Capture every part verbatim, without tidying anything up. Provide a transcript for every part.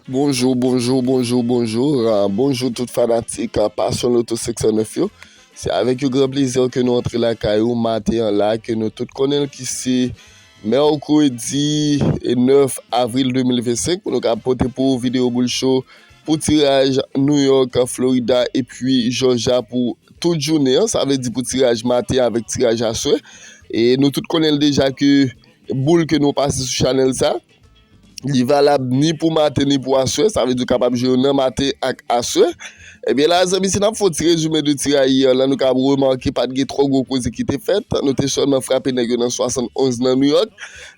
Bonjou, bonjou, bonjou, bonjou. Ah, bonjou tout fanatik, ah, Passion Lotto senk san nèf yo. Se avèk yon gran plezi ke nou antre lakay ou maten an la, ke nou tout konnen l ki se mèkredi nèf avril de mil vennsenk, pou nou ka pote pou ou videyo boul cho pou tiraj New York, Florida, epi Georgia pou tout jounen an. Sa vle di pou tiraj maten avèk tiraj aswè. E nou tout konnen l deja ke boul ke nou pase sou chanèl sa, li valab ni pou maten ni pou aswè, sa vle di w kapab jwe yo nan maten ak aswè. Ebyen la, zanmi, si n ap fè yon ti rezime de tiraj yè la, nou ka remake pa t gen twò gwo koze ki te fèt. Nou te sèlman frape nèg yo nan swasannonz nan New York.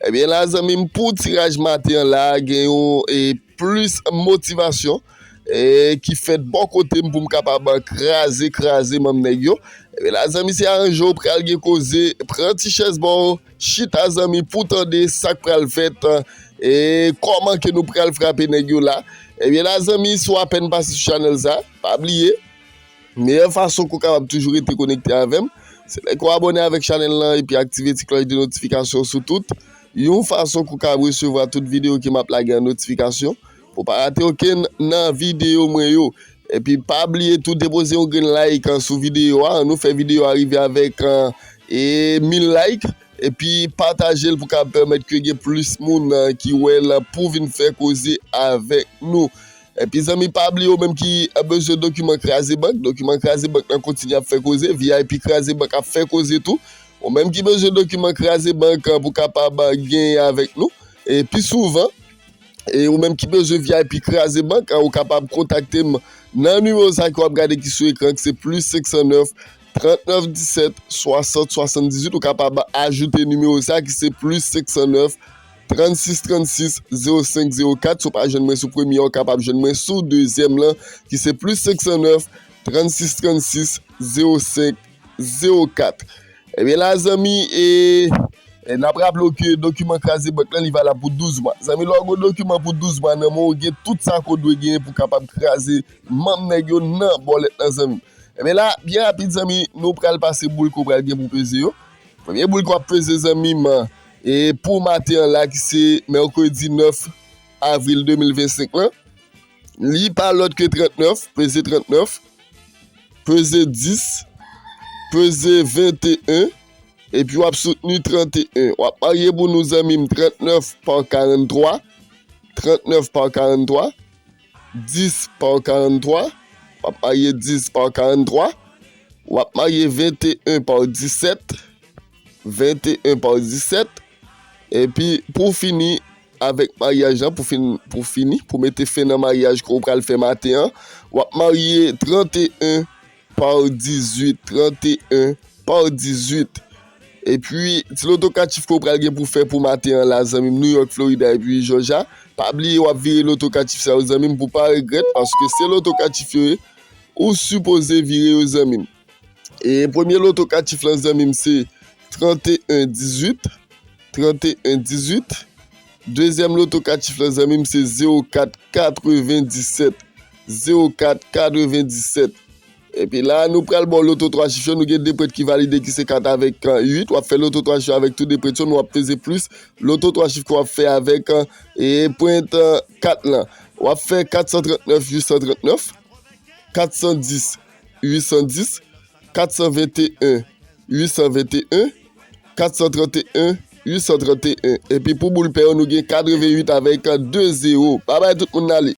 Ebyen la, zanmi m, pou tiraj maten an la, gen yon, e, plis motivasyon, e, ki fèt bò kote m pou m kapab kraze, kraze manm nèg yo. Ebyen la, zanmi, se aranje w pral gen koze, pran ti chèz ba w, chita, zanmi, pou tande sa k pral fèt, e kòman ke nou pral frape nèg yo la. Ebyen la, zanmi, si w apèn pase sou chanèl sa, pa bliye, meyè fason ke w kapab toujou rete konekte avè m, se lè ke w abòne avèk chanèl lan epi aktive ti klòch de notifikasyon sou tout, yon fason ke w kapab resevwa tout videyo ke m ap lage an notifikasyon, pou w pa rate okenn nan videyo mwen yo. Epi pa bliye tou depoze yon grenn like, ah, sou videyo a. Ann nou fè videyo a rive avèk, ah, e mil like. Epi pataje l pou kapab pèmèt ke gen plis moun, ah, ki wè l pou vin fè koze avèk nou. Epi zanmi, pa bliye ou menm ki bezwen dokiman kraze bank, dokiman kraze bank lan kontinye ap fè koze, V I P kraze bank ap fè koze tou. Ou menm ki bezwen dokiman kraze bank, ah, pou kapab, ah, genyen avèk nou, e pi souvan, e ou menm ki bezwen V I P kraze bank, ah, ou kapab kontakte m nan nimewo sa ke w ap gade ki sou ekran, ki se plis senk san nèf, trant nèf disèt, swasant, swasanndizuit. Ou kapab ajoute nimewo sa ki se plis senk san nèf, trannsis trannsis, zewo senk zewo kat. Si w pa jwenn mwen sou premye a, ou kapab jwenn mwen sou dezyèm lan, ki se plis senk san nèf, trannsis trannsis, zewo senk zewo kat. Ebyen la, zanmi, e, e n ap raple w ke dokiman kraze bank lan, li valab pou douz mwa. Zanmi, lè w gen dokiman pou douz mwa nan men w, ou gen tout sa ke w dwe genyen pou w kapab kraze manm nèg yo nan bòlèt lan, zanmi. Ebyen la, byen rapid, zanmi, nou pral pase boul ke w pral gen pou peze yo. Premye boul ke w ap peze, zanmi m, e pou maten an la, ki se mèkredi nèf avril de mil vennsenk lan, li pa lòt ke trant nèf, peze trant nèf, peze dis, peze venteyen, epi w ap soutni tranteyen. W ap marye pou nou, zanmi m, trant nèf pa karant twa, trant nèf pa karant twa, dis pa karant twa, w ap marye dis pa karant twa, w ap marye venteyen pa disèt, venteyen pa disèt, epi pou fini avèk maryaj lan, pou fin, pou fini, pou mete fen nan maryaj ke w pral fè maten an, w ap marye tranteyen pa dizuit, tranteyen pa dizuit. Epi, ti loto kat chif ke w pral gen pou fè pou maten an la, zanmi m, New York, Florida, epi Georgia. Pa bliye w ap vire loto kat chif sa yo, zanmi m, pou w pa regrèt, paske se loto kat chif yo ye, ou sipoze vire yo, zanmi m. E premye loto kat chif lan, zanmi m, se tranteyen dizuit, tranteyen dizuit. Dezyèm loto kat chif lan, zanmi m, se zewo kat katrevendisèt, zewo kat katrevendisèt. Epi la, nou pral ba w loto twa chif yo. Nou gen de prèt ki valide, ki se kat avèk, euh, uit. W ap fè loto twa chif yo avèk tou de prèt yo. Nou ap peze plis loto twa chif ke w ap fè avèk, euh, e prèt, euh, kat lan. W ap fè kat san trant nèf, uit san trant nèf, kat san dis, uit san dis, kat san venteyen, uit san venteyen, kat san tranteyen, uit san tranteyen. Epi pou boul pè yo, nou gen katreven uit avèk de zewo. Babay tout moun ale.